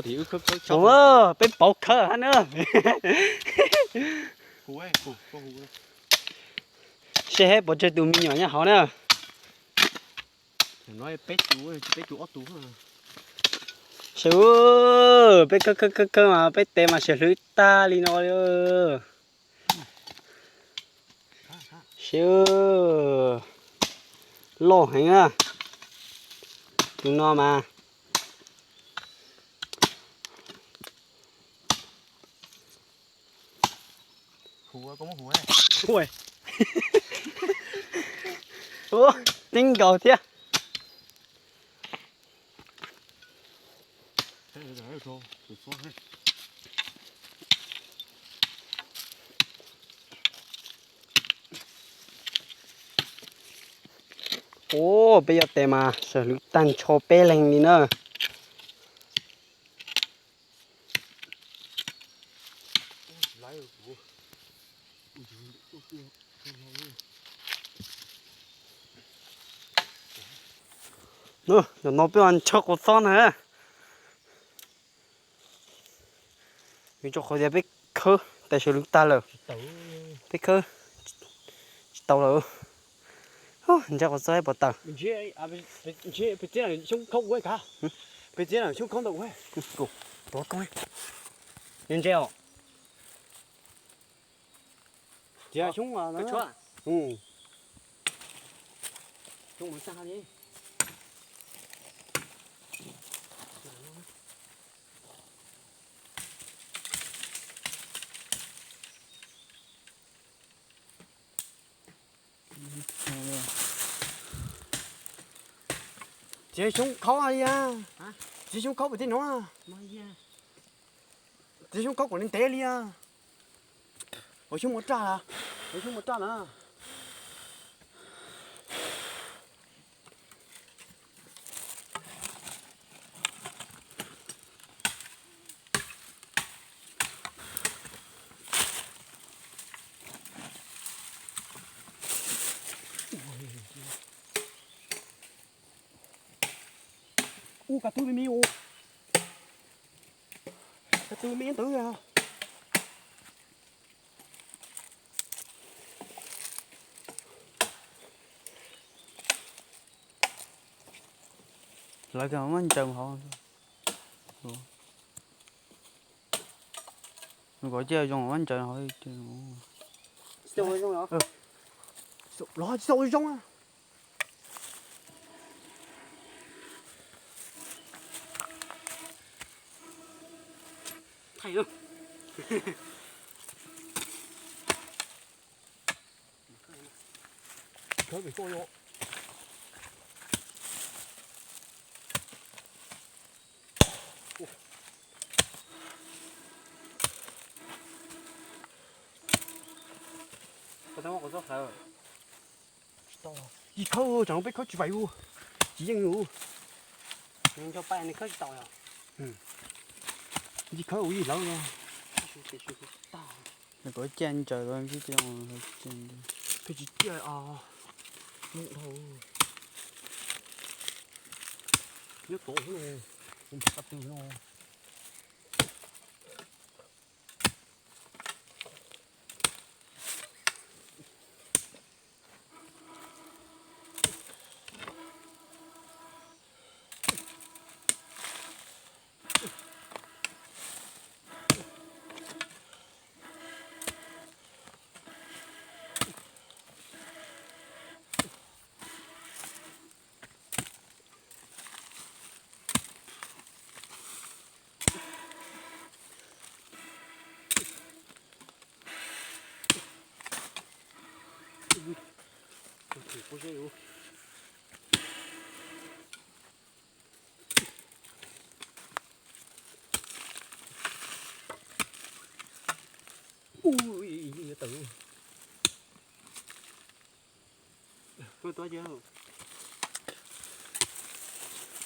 Peb pauv khawb hab na. Seb hab puas tsawg tus me nyuam nyob hauv na. Seb, peb khawb khawb khawb khawb mas peb tes mas sawv hlwv tag li no li. Seb, loj heev na. Tus no mas. Teeb nkaus thiab. Ua, peb yuav tes mas sawv hlwv tag nrho peb leeg li na. Zaum no peb ntshaw quav xob na. Vim rau qhov tias peb khawb tes sawv hlwv tag lawm, peb khawb tsis tau lawm. Ntshaw quav xob pov tawm. Txiav xyoob khaub li a. Txiav xyoob khaub puas tij no? Txiav xyoob khaub kom ntev ntev li a. Ua xyoob muaj raj, ua xyoob muaj raj na. Ua ka tw me me ua. Ka tw me me ntawd. Lawv kawg muab ntsaws hauv. Nws kom cia zoo muab ntsaws hauv. Los tsis tau zoo. Thaij. Khawb pem koj yom. Tsis khawb, tsam no peb khawb tsis vais ua, tsis yeej ua. Nco paj nws khawb tsis tau. Tsis khawb ua ib lawv no. Kom cia ntsaws los. Peb tsis ciaj os. Nyob tod no, ua npam qab twg no.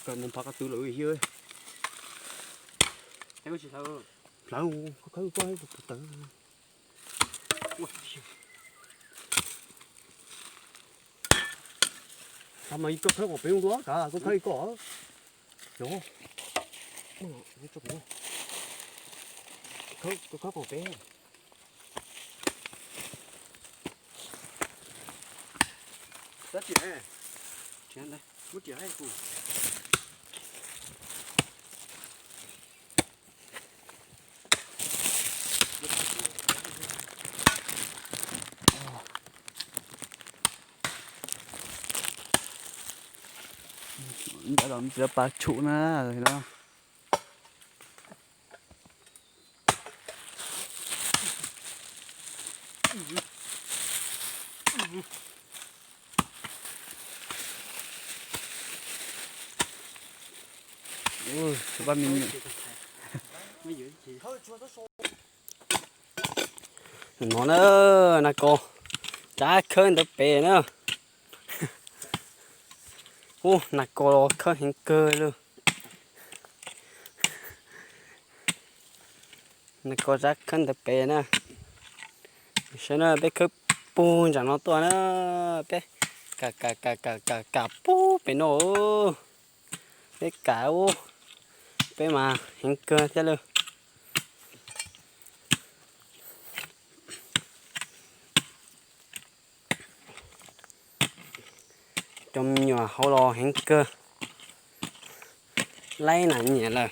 Kawm mus npam qab twg lawm yog. Hlawv, khawb koj tawv. Thaum mas koj khawb kom pem zoo dua, koj khawb koj. Yog, koj khawb kom pem. Tab sis, muab riam haib kuv. Ntawd los txiav pas tshum na. No na, nas kos tsav khawb ntawd pem na. Ub, nas kos los khawb heev kawg li. Nas kos tsav khawb ntawd pem na. Saib na, peb khawb puag nram no tuaj na, peb kam kam kam kam kam kam puag pem no. Peb kam ub, peb mas heev kawg thiab lawm. Cov me nyuam hauv los heev kawg, laib nas nyiam lawm.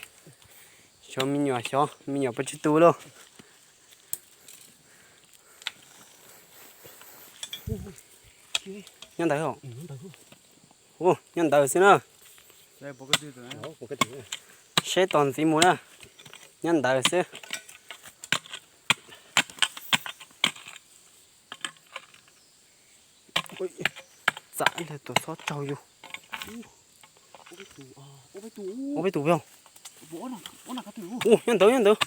Xyov me nyuam, xyov me nyuam puas tsis tu lauj. Nyob ntawd, nyob ntawd xwb na. Seb tos ntxiv mus na. Nyob ntawd xwb. Txam ntag, tus xob tsaug yus. Ua peb tus peb. Ua nyob ntawd, nyob ntawd.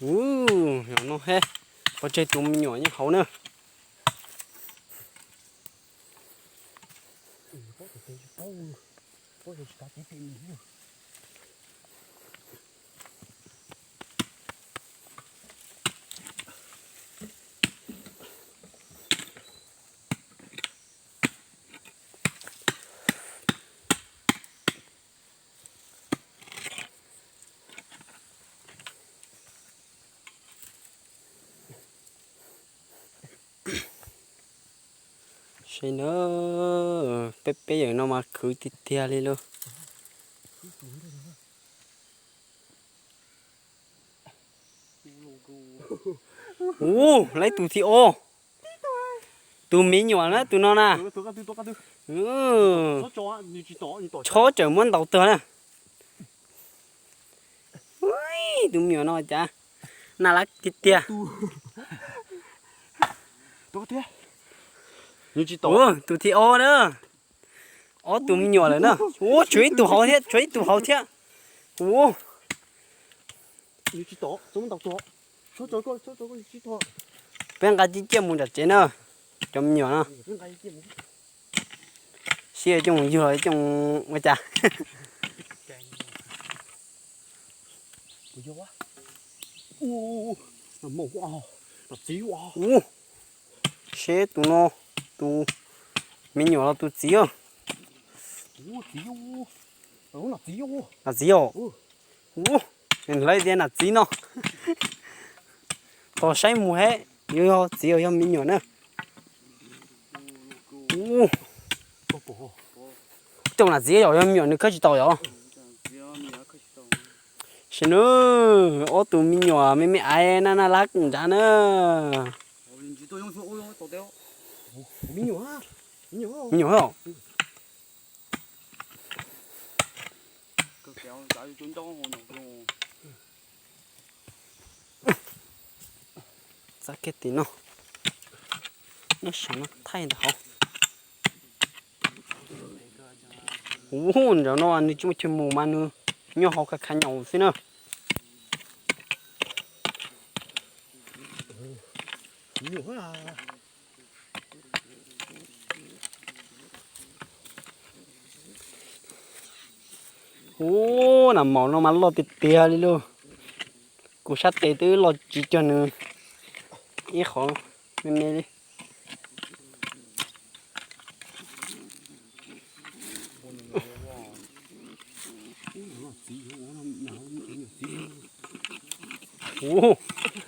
Ua no he, pov tseg tus me nyuam nyob hauv na. Li na, peb peb yawm no mas khwv tiag tiag li lauj. Ua, lawv tus thib ob, tus me nyuam na tus no na. Chob tseem muab ntaus tuag na. Tus me nyuam no cas naj lab tiag tiag. Ua, tus thib ob na. Ob tus me nyuam lawm na. Ua, tshuav ib tug hauv thiab, tshuav ib tug hauv thiab. Ua, peb nqa ciaj ciaj mus nram tsev na, cov me nyuam no. Sib coj mus yug los coj mus ua cas. Ua, seb tus no, tus me nyuam los tus txiv os. Nam txiv os. Ua, hlawv tias nam txiv no. Tos saib mus he, yuav yog txiv os yog me nyuam na. Ua, coj nam txiv yom, yog me nyuam nws khawb tsis tau yom. Saib na, ob tus me nyuam me me aiv na, naj lab nrad na. Me nyuam os. Txav kiag tim no, nyob saum no thaij ntawm hauv. Ua, nram no nws tsis muaj chaw mus mas nws nyob hauv khav khav nyaum xwb na. Ub, nas maum no mas loj tiag tiag li lauj. Kuv sab tes twb loj tsis cuag nws ib qho me me li. Ub,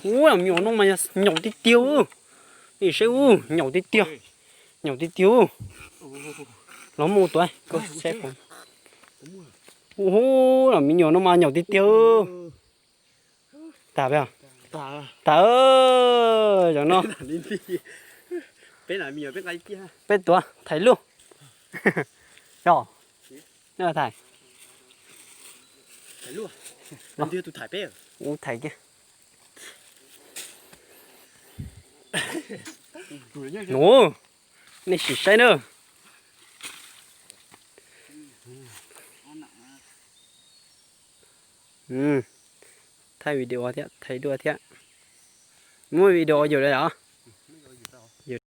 ub, me nyuam no mas nyaum tiag tiag. Nej saib ub, nyaum tiag tiag. Nyaum tiag tiag. Los mus tuav. Ub, los me nyuam no mas nyaum tiag tiag. Tas, tas, zaum no peb tuav thaiv luaj. Yog, thaiv, ub, thaiv kiag. Nuav, nej sim saib na. Thaij video thiab, thaij dua thiab. Muab video yus lawm os.